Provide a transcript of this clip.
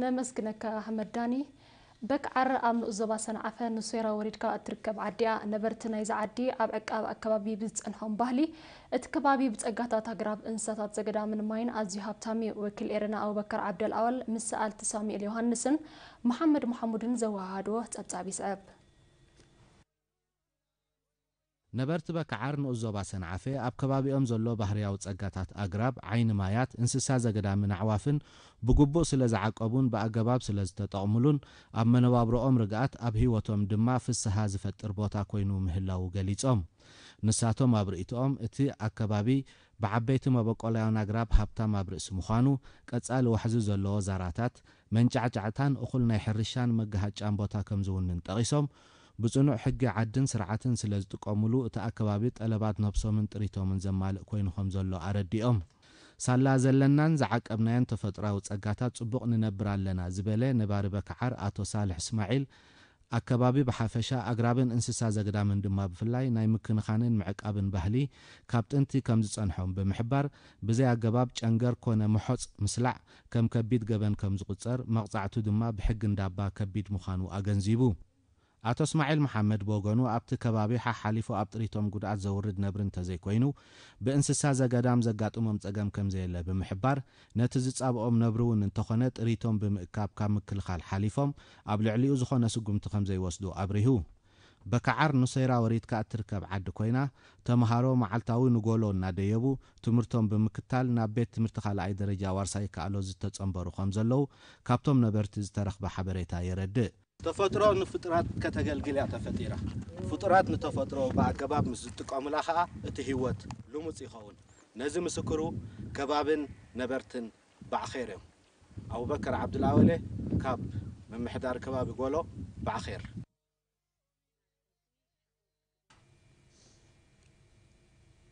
ነመስግነካ ኣሕመድ ዳኒ። በክዓር ኣብ ንኡስ ዞባ ሰንዓፈ ንሶይራ ወሪድካ እትርከብ ዓዲ እያ። ነበርቲ ናይዚ ዓዲ ኣብ ዕቃብ ኣከባቢ ብዝጸንሖም ባህሊ እቲ ከባቢ ብጸጋታት ኣግራብ፣ እንስሳታት ዘገዳምን ማይን ኣዝዩ ሃብታም እዩ። ወኪል ኤረና ኣቡበከር ዓብደል ኣወል ምስ ሰኣልቲ ሳሙኤል ዮሃንስን መሓመድ መሓሙድን ዘወሃሃድዎ ጸብጻብ ይስዕብ። ነበርቲ በክዓር ንኡስ ዞባ ሰንዓፈ ኣብ ከባቢኦም ዘሎ ባህርያዊ ጸጋታት ኣግራብ፣ ዓይኒ ማያት፣ እንስሳ ዘገዳምን ኣዕዋፍን ብግቡእ ስለ ዝዓቀቡን ብኣገባብ ስለ ዝተጠቕምሉን ኣብ መነባብሮኦም ርግኣት ኣብ ህይወቶም ድማ ፍስሃ ዝፈጥር ቦታ ኮይኑ ምህላዉ ገሊጾም። ንሳቶም ኣብ ርእይቶኦም እቲ ኣከባቢ ብዓበይቲ መበቆላውያን ኣግራብ ሃብታም ኣብ ርእሲ ምዃኑ ቀጻሊ ዋሕዚ ዘለዎ ዛራታት፣ መንጫዕጫዕታን እኹል ናይ ሕርሻን መገሃጫን ቦታ ከም ዝውንን ጠቒሶም ብጽኑዕ ሕጊ ዓድን ስርዓትን ስለ ዝጥቀሙሉ እቲ ኣከባቢ ጠለባት ነብሶምን ጥሪቶምን ዘማልእ ኮይኑ ከም ዘሎ ኣረዲኦም። ሳላ ዘለናን ዝዓቀብናዮን ተፈጥሮኣዊ ጸጋታት ጽቡቕ ንነብር ኣለና ዝበለ ነባሪ በክዓር ኣቶ ሳልሕ እስማዒል ኣከባቢ ብሓፈሻ ኣግራብን እንስሳ ዘግዳምን ድማ ብፍላይ ናይ ምክንኻንን ምዕቃብን ባህሊ ካብ ጥንቲ ከም ዝጸንሖም ብምሕባር ብዘይ ኣገባብ ጨንገር ኮነ መሖጽ ምስላዕ ከም ከቢድ ገበን ከም ዝቑጸር መቕጻዕቱ ድማ ብሕጊ እንዳባ ከቢድ ምዃኑ ኣገንዚቡ። ኣቶ እስማዒል መሓመድ ብወገኑ ኣብቲ ከባቢ ሓሓሊፉ ኣብ ጥሪቶም ጉድኣት ዘውርድ ነብሪ እንተዘይኮይኑ ብእንስሳ ዘገዳም ዘጋጥሞም ጸገም ከም ዘየለ ብምሕባር ነቲ ዝጻብኦም ነብሪ እውን እንተኾነ ጥሪቶም ብምእካብ ካብ ምክልኻል ሓሊፎም ኣብ ልዕሊኡ ዝኾነ ስጉምቲ ከም ዘይወስዱ ኣብሪሁ። በካዓር ኑሰይራ ወሪድካ እትርከብ ዓዲ ኮይና ተምሃሮ መዓልታዊ ንጎሎ እናደየቡ ትምህርቶም ብምክታል ናብ ቤት ትምህርቲ ካልኣይ ደረጃ ዋርሳይ ይከኣሎ ዝተጸንበሩ ከም ዘለዉ ካብቶም ነበርቲ ዝተረኽበ ሓበሬታ የረድእ። ተፈጥሮ ንፍጡራት ከተገልግል እያ ተፈጢራ። ፍጡራት ንተፈጥሮ ብኣገባብ ምስ ዝጥቀሙላ ኸኣ እቲ ህይወት ልሙጽ ይኸውን። ነዚ ምስክሩ ከባብን ነበርትን ባዕኼር እዮም። ኣቡበከር ዓብዱልኣወለ ካብ ምምሕዳር ከባቢ ጎሎ ባዕኼር።